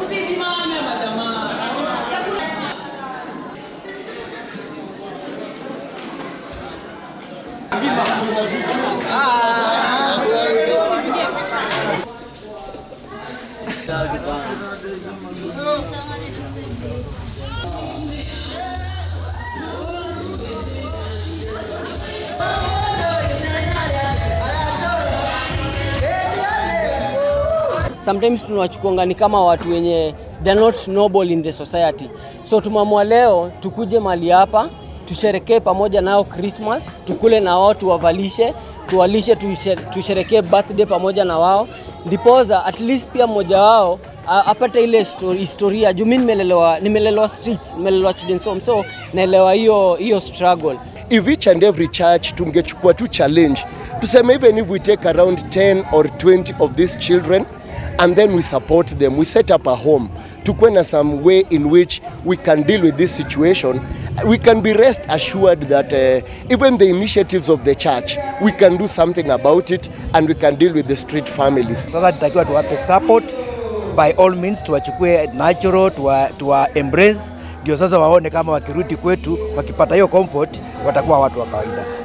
Msisimame majamaa. Chakula. Sometimes tunawachukuanga ni kama watu wenye they're not noble in the society. So tumeamua leo tukuje mahali hapa tusherekee pamoja nao Christmas, tukule na wao, tuwavalishe, tuwalishe, tusherekee birthday pamoja na wao, ndiposa at least pia mmoja wao apate ile historia. Juu mimi nimelelewa streets, nimelelewa children's home, so naelewa hiyo hiyo struggle. If each and every church tungechukua tu challenge, tuseme even if we take around 10 or 20 of these children and then we support them, we set up a home, tukuwe na some way in which we can deal with this situation, we can be rest assured that even the initiatives of the church, we can do something about it and we can deal with the street families. Sasa tutakiwa tuwape support by all means, tuwachukue natural, tuwa embrace, ndio sasa waone kama wakirudi kwetu wakipata hiyo comfort watakuwa watu wa kawaida.